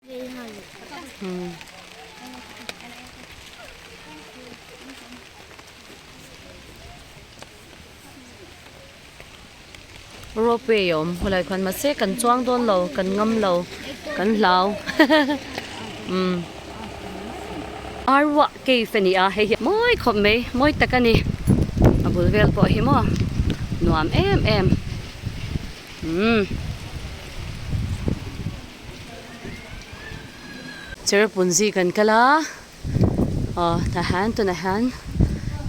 Ropeway a awm khawlai khuan mahse kan chuang dawn lo kan ngam lo kan hlau umm Arwah cave a ni a hei hi mawi khawp mai mawi tak a ni a bul vel pawh hi maw nuam em em umm. Cherrapunji kan kal a aw tah hian tunah hian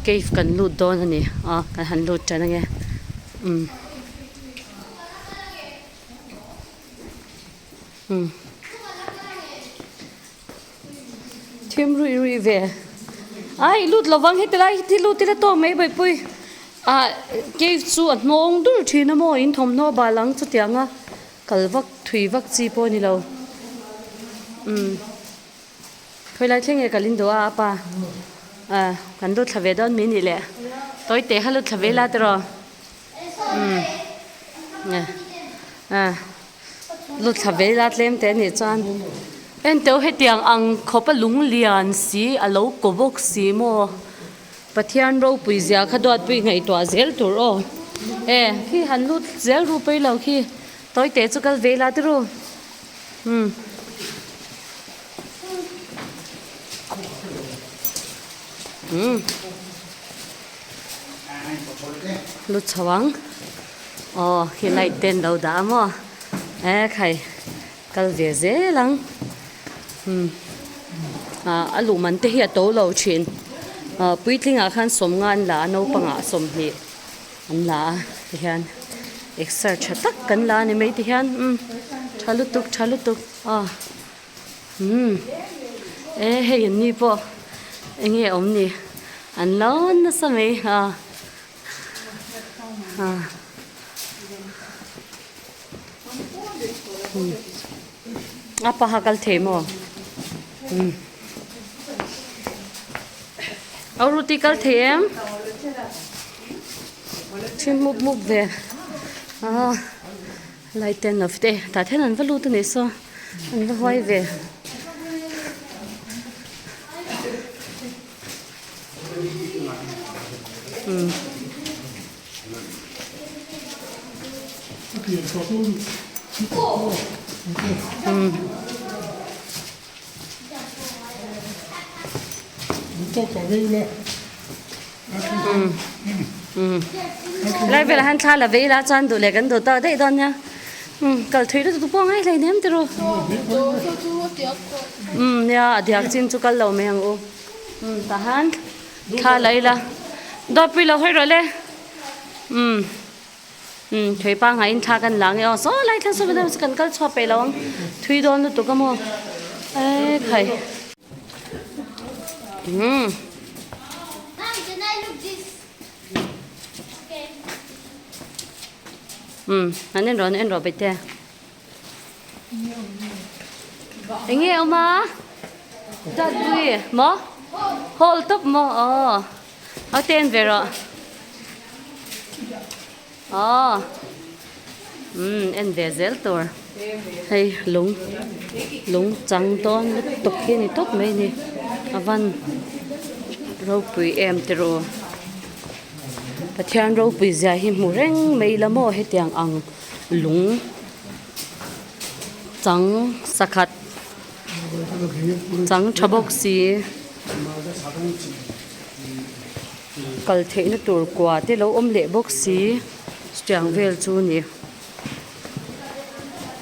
cave kan lut dawn a ni aw kan han lut tan ange umm umm thim ruih ruih ve ai lut lovang heti lai hi lut ila tawk mai bawihpui ah cave chu a hnawng dur thin a maw in thawmhnaw bal ang chutiang a. Kal vak thui vak chi pawh a ni lo. Umm khawi lai thleng nge kal in duh a apa? Ah kan lut thla ve dawn mi nih leh tawi teh kha lut thla ve ila tiraw? Umm ah lut thla ve ila tlem teh a nih chuan enteu hetiang ang khawpa lung lian si a lo kaw bawk si maw? Pathian ropui zia kha duatpui ngaihtuah zel tur aw. E khi han lut zel ru pei lo khi tawi teh chu kal ve ila te ru. Umm. Umm. Lut chho ang. Aw khi light te an lo dah a maw. E khai kal ve zel ang. Umm ah a luh man te hi a to lo thin ah puitling ah khan sawmnga an la a naupang ah sawmhnih an la a tihian exer tha tak kan la a ni mai tihian umm tha lutuk tha lutuk aw umm e hei an ni pawh eng nge awm ni an lo nasa mai ah ah. A paha kal thei maw? Umm. Au Ruti kal thei em? Thim mup mup ve. Ah, light ten of te. Tah then an va lut a nih saw. An va huai ve. Umm. Lai velah hian thla la vei la chuan duh leh kan duh tawk daih dawn nia kal thui lutuk pawh a ngai hlei nem tiraw nia a diak chin chu kal lo mai ang u tah hian thla la ila dawtpui lo hawi rawh le umm umm thui pangngai in thla kan la ang e aw saw lai thla saw chu kan kal chhuak peih lo ang thui dawn lutuk a maw e khai umm umm an en rawh an en rawh bete. Eng nge awm a? Dawtpui maw? Hall tawp maw? Aw a ten ve rawh. Aw umm en ve zel tur. Hei lung lung chang dawn lutuk hi a ni tawp mai a ni. A van ropui em tiraw. Pathian ropui zia hi hmu reng mai ila maw hetiang ang. Lung chang sakhat chang tha bawk si kal theihna tur kua te lo awm leh bawk si chutiang vel chu a ni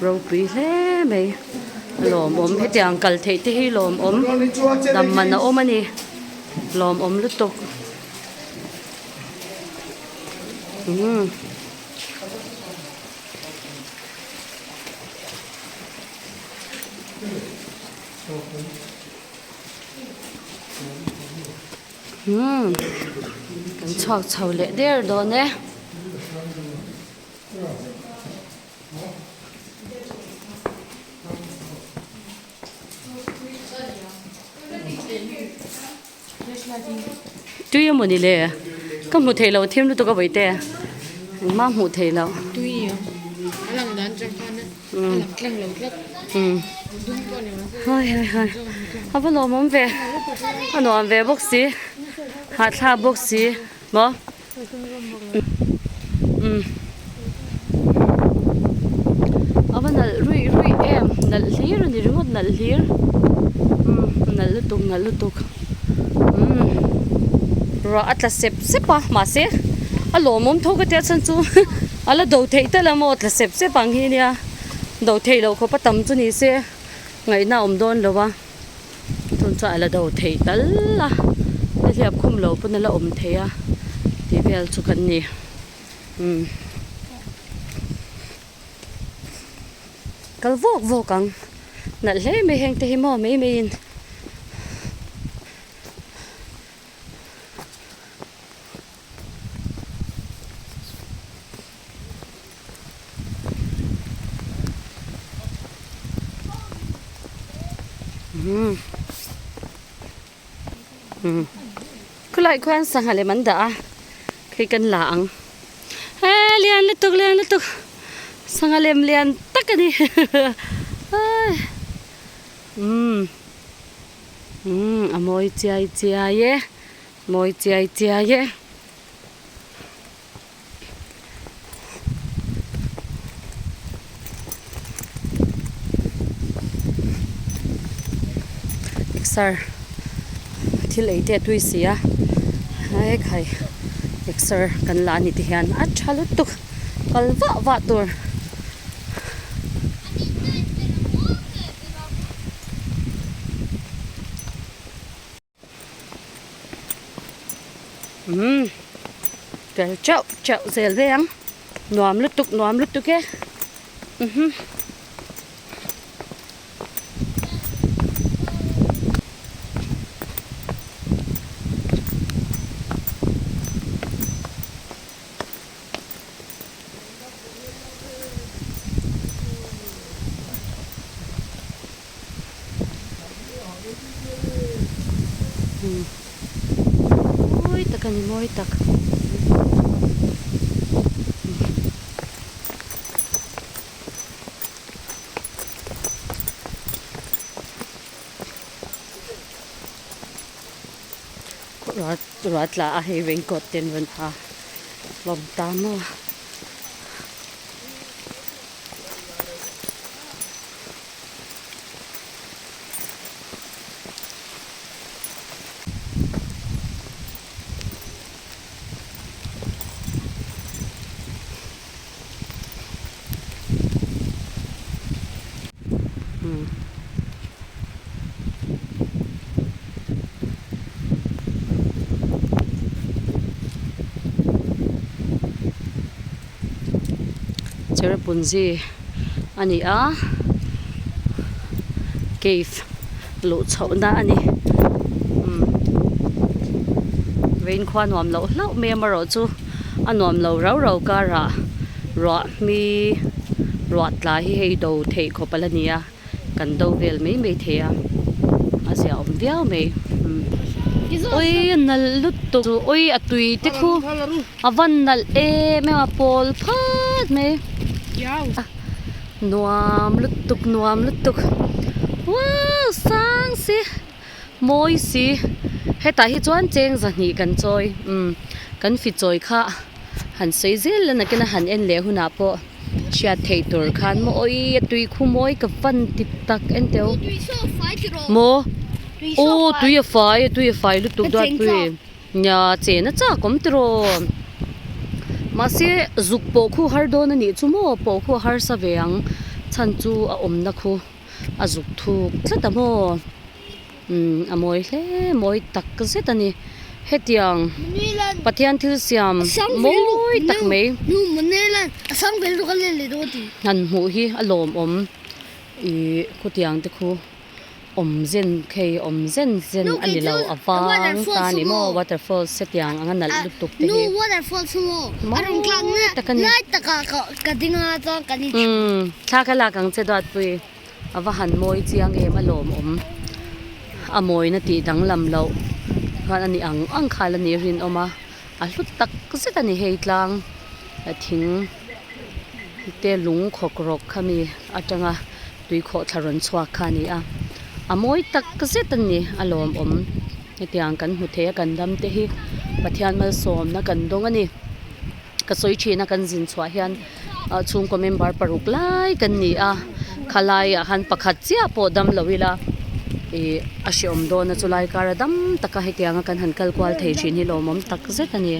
ropui hle mai a lawmawm hetiang kal theih te hi lawmawm dam man a awm a ni lawmawm lutuk umm. Umm kan chhuak chho leh der dawn e. Tui emaw ni le ka hmu thei lo thim lutuk a vawi te engmah hmuh thei lo. Tui a lang dan chang khan a. Hai hai hai a va lawmawm ve a nuam ve bawk si hahthlak bawk si maw umm a va nalh ruih ruih em nalh hlir a ni ringawt nalh hlir umm nalh lutuk nalh lutuk umm ruah a tla sep sep a mahse a lawmawm tho ka tia chhan chu a la do theih tal a maw tla sep sep ang hi nia do theih loh khawp a tam chu ni se ngaihna a awm dawn lo a chun chuan a la do theih tal a nihliap khum lo pawn a la awm thei a tih vel chu kan ni umm kal vawk vawk ang nalh hle mai heng te hi maw mai mai in. Khulai khuan sangha lem an dah a khi kan la ang he lian lutuk lian lutuk sangha lem lian tak a ni umm umm a mawi chiai chiai e mawi chiai chiai e. Exer thil ei te a tui si a hekhai exer kan la a ni ti hian a tha lutuk kal vah vah tur. Umm tel teuh teuh zel ve ang nuam lutuk nuam lutuk e mhm. Mawi tak a ni mawi tak. Ruah tla a hei raincoat te an rawn ha hlawm ta maw. Cherrapunji a ni a cave luh chhohna a ni umm vawiin khua nuam loh hlauh mai amaherawh chu a nuam lo rau rau karah ruah hmi ruah tla hi hei do theih khawp a la ni a. Kan do vel mai mai thei a, a ziahawm viau mai. Ui a nalh lutuk chu ui a tui te khu a van nalh em em a pawl phat mai nuam lutuk nuam lutuk wow sang si mawi si hetah hi chuan cheng zahnih kan chawi umm kan fi chawi kha han sawi zel la nakin a han en leh hunah pawh. Chhiat theih tur khan maw awi a tui khu mawi ka van ti tak en teu maw aw tui a fai a tui a fai lutuk duat pui nia chen a chak awm tiraw mahse zuk pawh khu har dawn a nih chu maw pawh khu a harsa ve ang chhan chu a awmna khu a zuk thuk tlat a maw. Umm a mawi hle mawi tak zet a ni hetiang Pathian thil siam mawi tak mai han hmuh hi a lawmawm ih khutiang te khu awm zen khei awm zen zen a ni lo a vang ta a ni maw waterfalls hetiang anga nalh lutuk te hi mawi tak a ni umm thla ka lak ang che duatpui. A va han mawi chiang em a lawmawm a mawina tih danglam loh khan a ni ang ang kha la ni rinawm a a hlu tak zet a ni hei tlang thing. te lung khawk rawk khami atanga tui khawh thla rawn chhuak kha a ni a a mawi tak zet a ni a lawmawm hetiang kan hmu thei a kan dam te hi Pathian malsawmna kan dawng a ni ka sawi thin a kan zin chhuah hian ah chhungkaw member paruk lai kan ni a khalai ah khan pakhat chiah pawh dam lo ila ih a hreawm dawn a chulai kar a dam tak a hetiang a kan han kal kual thei thin hi lawmawm tak zet a ni.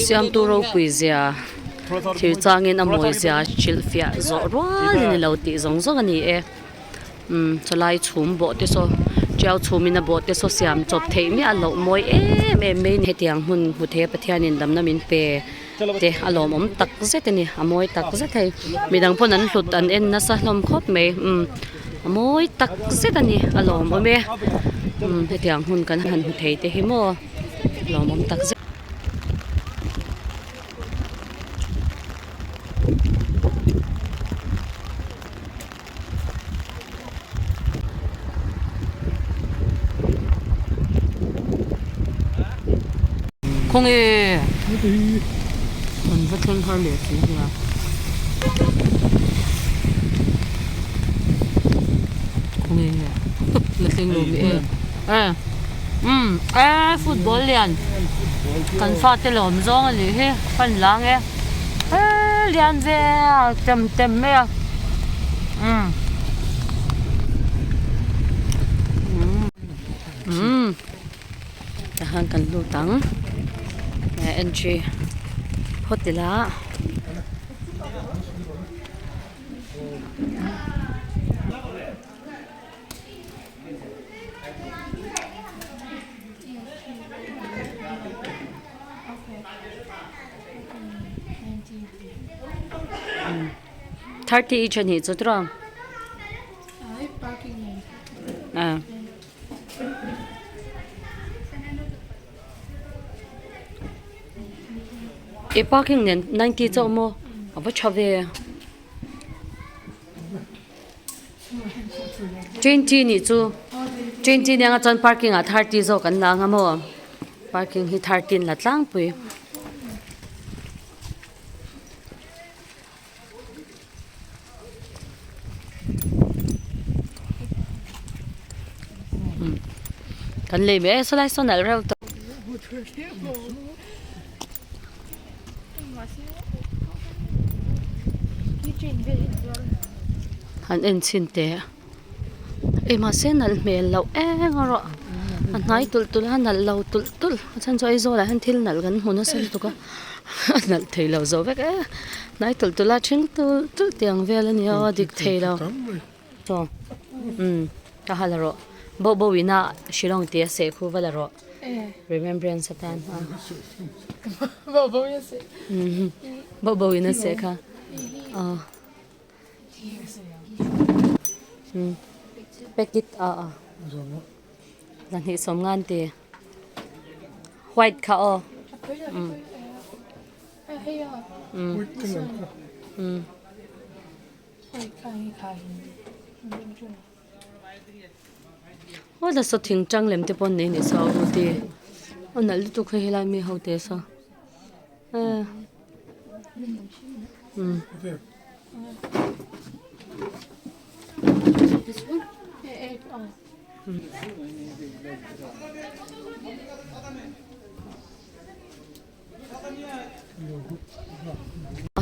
Siamtu ropui zia thir changin a mawi zia hrilh fiah zawh rual a ni lo tih zawng zawng a ni e umm chulai chhum bawh te saw tiau chhumin a bawh te saw siam chawp theih miah loh mawi em em mai a ni hetiang hmun hmu thei a Pathianin damna min pe. te a lawmawm tak zet a ni a mawi tak zet hei midang pawn an hlut an en nasa hlawm khawp mai umm a mawi tak zet a ni a lawmawm e umm hetiang hun kan han hmu thei te hi maw lawmawm tak zet. Khawnge kan va thleng har leh si nia. Khawnge la thleng lo mi em e umm e football lian kan fate lawm zawng a nih hi fan lang e. Eee lian ve a tem tem mai a umm umm tah hian kan lut ang eh entry phawt ila. 30 each a nih chu tawh a i parking nen 90 chauh maw a va tha ve. 20 nih chu 20 nia chuan parking ah 30 zawk an la anga maw parking hi 30 an la tlangpui. Kan lei mai e sawlai sawn alh reuh tawh. Han en chhin teh eng mahse nalh hmel loh eng a rawh a hnai tulh tulh a nalh lo tulh tulh a chhan chu Aizawl ah hian thil nalh kan hmu nasa lutuk a a nalh thei lo zo vek e hnai tulh tulh a then tulh tulh tiang vel a nia aw a dik thei lo chaw umm ka ha la rawh boh boh ina Shillong tih a seh khu va la rawh. Remembrance atan a Bo bo in a seh kha aw packet a a pahnih sawm ngan ti white kha aw um. Aw la saw thing tang lem te pawh an nei ni saw a ti a nalh lutuk hei helai mi ho te saw eh umm.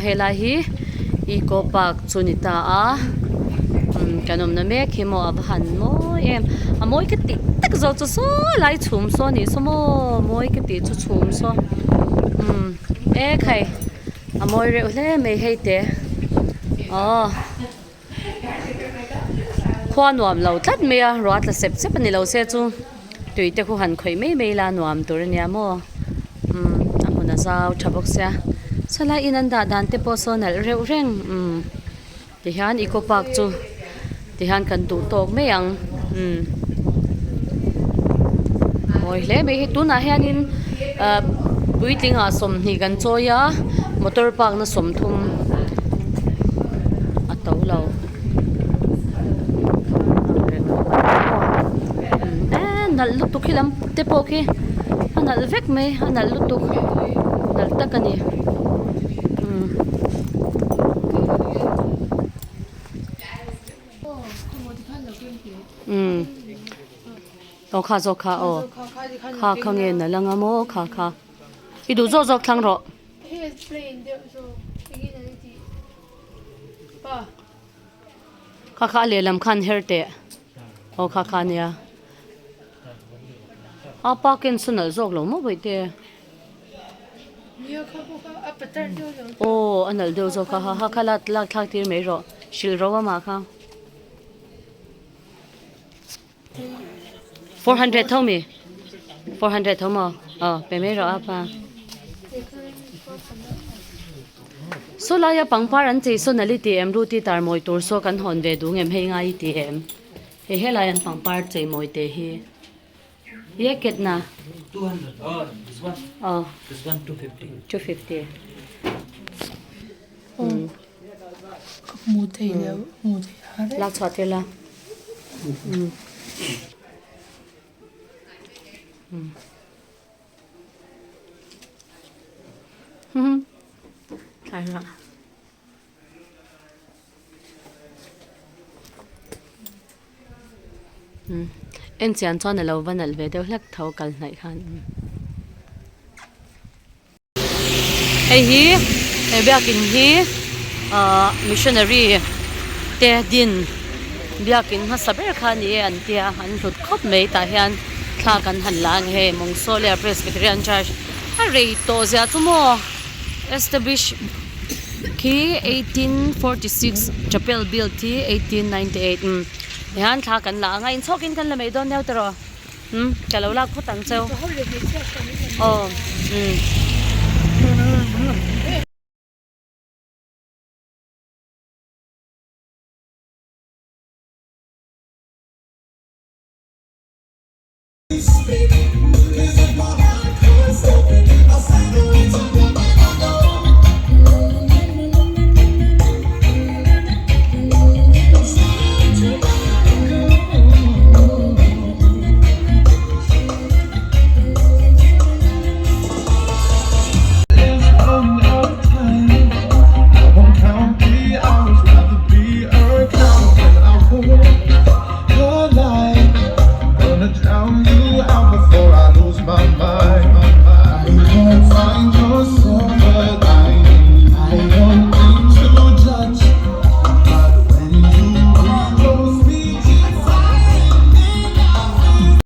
Helai hi eco park chu ni ta a umm kan awmna mek hi maw a va han mawi em a mawi ka tih tak zawk chu saw lai chhum saw a nih saw maw mawi ka tih chu chhum saw umm e khai a mawi reuh hle mai hei te aw khua nuam lo tlat mai a ruah tla sep sep a ni lo se chu tui te khu han khawih mai mai ila nuam tur a nia maw umm a hmun a zau tha bawk sia sawlai in an dah dan te pawh sawn nalh reuh reng umm tihian eco park chu tihian kan duh tawk mai ang umm mawi hle mai hi tunah hianin ah puitling ah 20 kan chawi a motor park na 30 a to lo. nalh lutuk khi lam te pawh khi a nalh vek mai a nalh lutuk nalh tak a ni umm. Umm aw kha zawk kha aw kha kha nge nalh anga maw kha kha i duh zawk zawk thlang rawh. Kha kha a lehlam khan her teh aw kha kha ania a pa ken sawn nalh zawk lo maw bawihte aw a nalh deuh zawk a ha ha kha la lak thlak tir mai rawh hrilh ro amah kha 400 tho mi 400 tho maw aw pe mai rawh a pa saw laia pangpar an chei sawn ali ti em ruti tar mawi tur saw kan hawn ve duh ngem hei ngai i ti em hei helai an pangpar chei mawi te hi ye ketna aw 250 Lak chhuah tir la. En chian chuan a lo va nalh ve deuh hlek tho kal hnaih khan. Hei hi he biakin hi ahh missionary te din biakin hmasa ber kha a ni e an tia an hlut khawp mai tah hian thla kan han la a ni hei Mongsolia Presbyterian Church a rei tawh zia chu maw establish khi 1846 chapel built hi 1898 umm tihian thla kan la ang a inchhawkin kan la mai dawn nia tiraw. Umm ka lo lak phawt ang cheu. Aw umm.